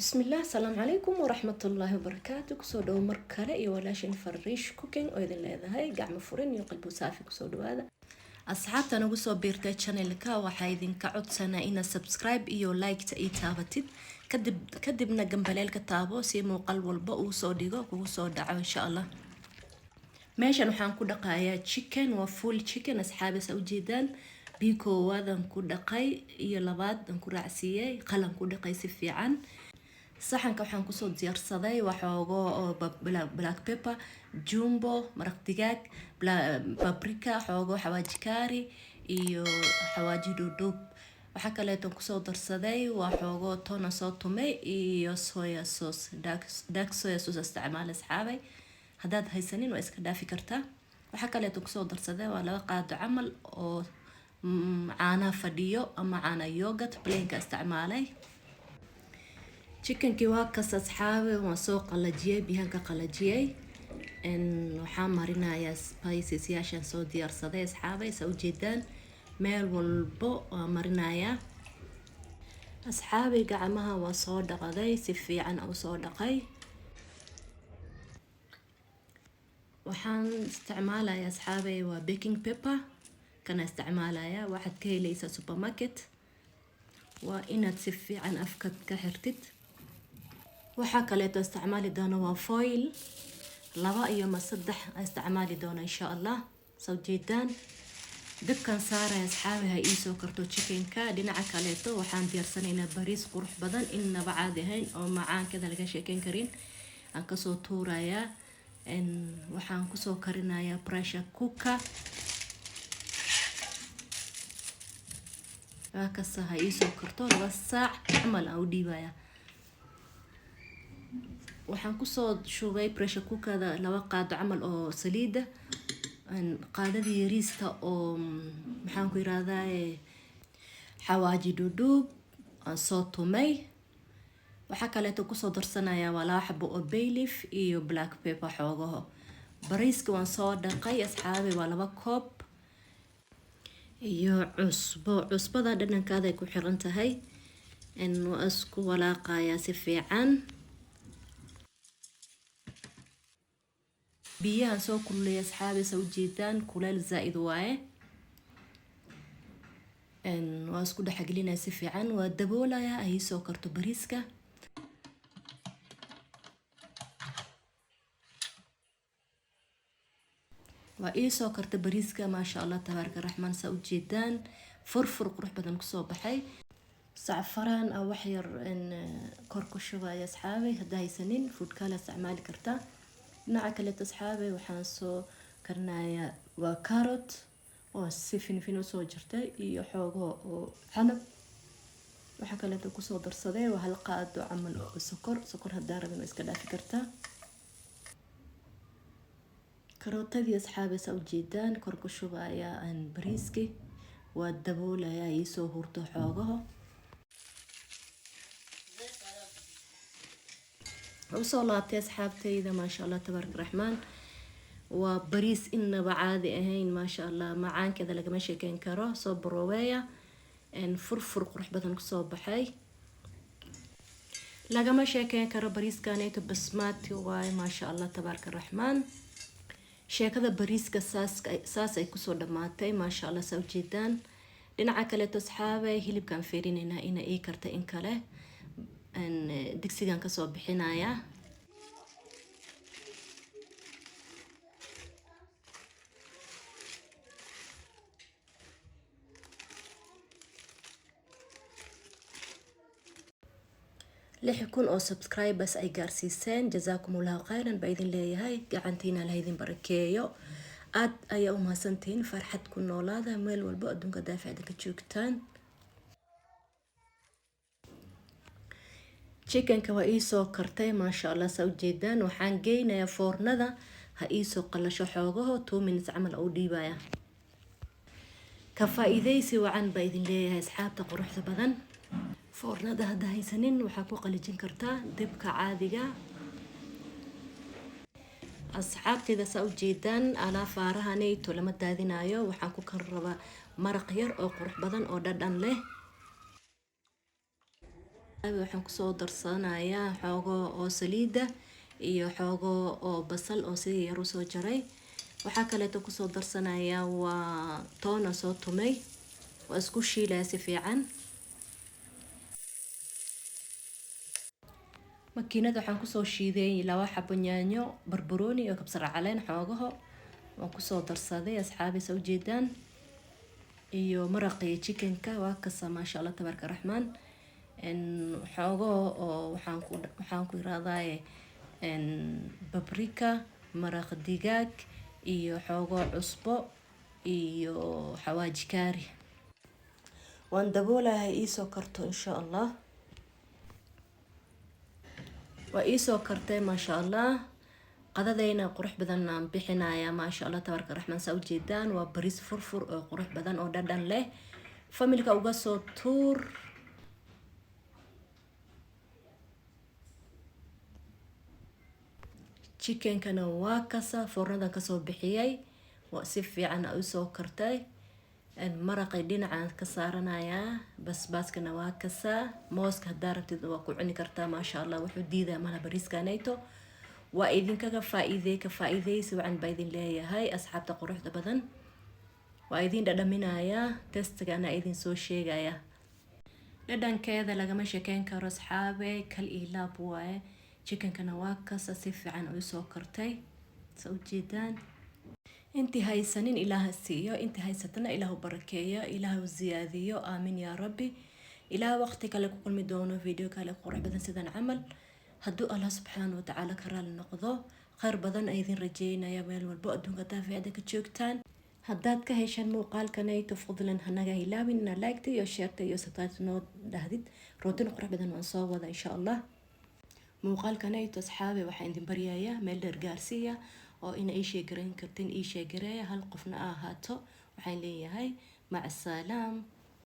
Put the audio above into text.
Bismillaah, asalaamu calaykum waraxmatullaahi wabarakaatu. Kusoo dhawo mar kale iyo walaashin Fariish Cooking oo idin leedahay gacmo furin iyo qalbi saafi. Kusoo dhawaada asxaabta nagu soo biirtay channelka. Waxaa idinka codsanaa inaad subscribe iyo like-ta ii taabatid, kadib kadibna gambaleelka taabo si muuqaal walba uu soo dhigo kugu soo dhaco, insha Allah. Meeshan waxaan ku dhaqayaa chicken, waa full chicken, asxaabi, saa ujeedaan. Biyo koowaadaan ku dhaqay iyo labaad aan ku raacsiiyey, qalan ku dhaqay si fiican. Saxanka waxaan kusoo diyaarsaday waxoogo oo black pepper, Jumbo maraq digaag, paprika, xoogo xawaaji kaari iyo xawaaji dhuudhuub. Waxaa kaleeto kusoo darsaday waa xoogo toona soo tumay iyo soya sauce, dark soya sauce isticmaal, asxaabay. Haddaad haysanin, waa iska dhaafi kartaa. Waxaa kaleeto kusoo darsaday waa 2 qaado camal oo caanaha fadhiyo ama caana yogurt plainka isticmaalay. Chickenkii waa kas, asxaabe, waan soo qalajiyey, biyahan ka qalajiyey. Waxaa marinayaa spices yaashaan soo diyaarsaday, asxaabay, saa ujeedaan. Meel walbo waa marinayaa, asxaabay. Gacmaha waa soo dhaqaday, si fiican u soo dhaqay. Waxaan isticmaalayaa, asxaabay, waa baking paper kana isticmaalaya. Waxaad ka helaysaa supermarket. Waa inaad si fiican afka ka xirtid. Waxaa kaleeto isticmaali doona waa foil, laba iyo ma saddex isticmaali doona, insha Allah. Soo jeedaan, dabkan saaraya, asxaabi, ha iisoo karto chickenka. Dhinaca kaleeto waxaan diyaarsanaynaa bariis qurux badan, innaba caadi ahayn oo macaankada laga sheekeyn karin. Aan kasoo tuurayaa, waxaan kusoo karinayaa pressure cooker. Waa kasta, ha iisoo karto 2 saac camal aan u dhiibaya. Waxaan kusoo shubay pressure cookerda 2 qaado camal oo saliida, qaadadii yariista oo, maxaan ku yirahdaa, xawaaji dhudhuub aan soo tumay. Waxaa kaleeto kusoo darsanayaa waa 2 xabo oo bay leaf iyo black pepper xoogaho. Bariiska waan soo dhaqay, asxaabi, waa 2 koob iyo cusbo. Cusbada dhadhankaada ay ku xiran tahay. Waa isku walaaqayaa si fiican. Biyahan soo kululeeya, asxaabi, sa ujeedaan, kuleel zaa-id waaye. Waa isku dhexgelinaya si fiican, waa daboolaya ay soo karto bariiska. Waa iisoo karta bariiska, maasha Allah, tabaaraka raxmaan. Saa ujeedaan, furfur qurux badan kusoo baxay. Sacfaraan a wax yar kor ku shubaya, asxaabay. Haddaa haysanin, food color isticmaali kartaa. Dhinaca kaleeto, asxaabay, waxaan soo karinayaa waa carrot oo si finfin usoo jirtay iyo xoogo oo canab. Waxaa kaleeto kusoo darsaday waa 1 qaado camal oo sokor. Sokor haddaa rabin, waa iska dhaafi kartaa. Karootadii, asxaabi, saa ujeedaan, kor ku shubaya bariiski. Waa daboolaya, iisoo hurto xoogaho. Usoo laabtay, asxaabtayda, maasha Allah, tabaaraka raxmaan. Waa bariis inaba caadi ahayn, maasha Allah, macaankeeda lagama sheekeyn karo. Soo barooweeya, furfur qurux badan kusoo baxay, lagama sheekeyn karo. Bariiskaneeto basmaati waaye, maasha Allah, tabaaraka raxmaan. Sheekada bariiska saas ay kusoo dhamaatay, maasha Allah, saa ujeedaan. Dhinaca kaleeto, asxaabay, hilibkaan feerinaynaa ina ii karta in kale. Digsigan kasoo bixinayaa. 6000 oo subscribers ay gaarsiiseen, jasaakumullahu khayran baa idin leeyahay. Gacantiina la idin barakeeyo. Aad ayaa u mahadsantihiin. Farxad ku noolaada meel walbo adduunka daaficda ka joogtaan. Chickenka waa iisoo kartay, maasha Allah, saa ujeedaan. Waxaan geynayaa foornada, ha iisoo qalasho xoogaho, 2 minutes camal u dhiibaya. Ka faa-iideysi wacan baa idin leeyahay, asxaabta quruxda badan. Foornada hadda haysanin, waxaa ku qalijin kartaa dibka caadiga. Asxaabteyda, saa ujeedaan, alaafaarahanayto lama daadinayo. Waxaan ku kar rabaa maraq yar oo qurux badan oo dhadhan leh. Waxaan kusoo darsanayaa xoogo oo saliida iyo xoogo oo basal oo sidii yar usoo jaray. Waxaa kaleeto kusoo darsanayaa waa toona soo tumay. Waa isku shiilaya si fiican. Makiinada waxaan kusoo shiiday 2 xabo yaanyo, barbarooni iyo kabsar caleen xoogaho. Waan kusoo darsaday, asxaabi, sa ujeedaan, iyo maraqii chickenka waa kasa. Maasha Allah, tabaaraka raxmaan. Xoogaho oo waxaan ku irahdaye paprika, maraq digaag iyo xoogo cusbo iyo xawaaji kaari. Waan daboolahay, iisoo karto insha Allah. Waa iisoo kartay, maasha Allah. Qadadayna qurux badan aan bixinayaa, maasha Allah, tabaaraka raxmaan. Saa ujeedaan, waa bariis furfur oo qurux badan oo dhadhan leh. Familka uga soo tuur. Chickenkana waa kasa, foornadan kasoo bixiyay, waa si fiican usoo kartay. Maraqay dhinacaan ka saaranayaa, basbaaskana waa kasaa. Mooska haddaa rabtid waa ku cuni kartaa, maasha Allah. Wuxuu diidaa malaha bariiskanayto. Waa idinkaga faa-iidey, ka faa-iideysi wacan baa idin leeyahay, asxaabta quruxda badan. Waa idin dhadhaminayaa, testiga anaa idin soo sheegaya. Dhadhankeeda lagama sheekeyn karo, asxaabe, kal iyo laab waaye. Chickenkana waa kasa, si fiican usoo kartay, sa ujeedaan. Intii haysanin Ilaaha siiyo, intii haysatana Ilaahu barakeeyo, Ilaahu ziyaadiyo. Aamin yaa Rabbi. Ilaah waqti kale ku kulmi doono video kale qurux badan sidan camal, hadduu Allah subxaana watacaala ka raali noqdo. Khayr badan ay idin rajeynaya meel walbo adduunka daaficda ka joogtaan. Haddaad ka heshaan muuqaalkanayto, fadlan hanaga hilaabin inaa like iyo shareta iyo subscribe noo dhahdid. Rootin qurux badan waan soo wada insha Allah. Muuqaalkanayto, asxaabe, waxaan idin baryayaa meel dheer gaarsiiya oo ina ii sheegarayn kartin, ii sheegareeya, hal qofna a ahaato. Waxaan leeyahay mac asalaam.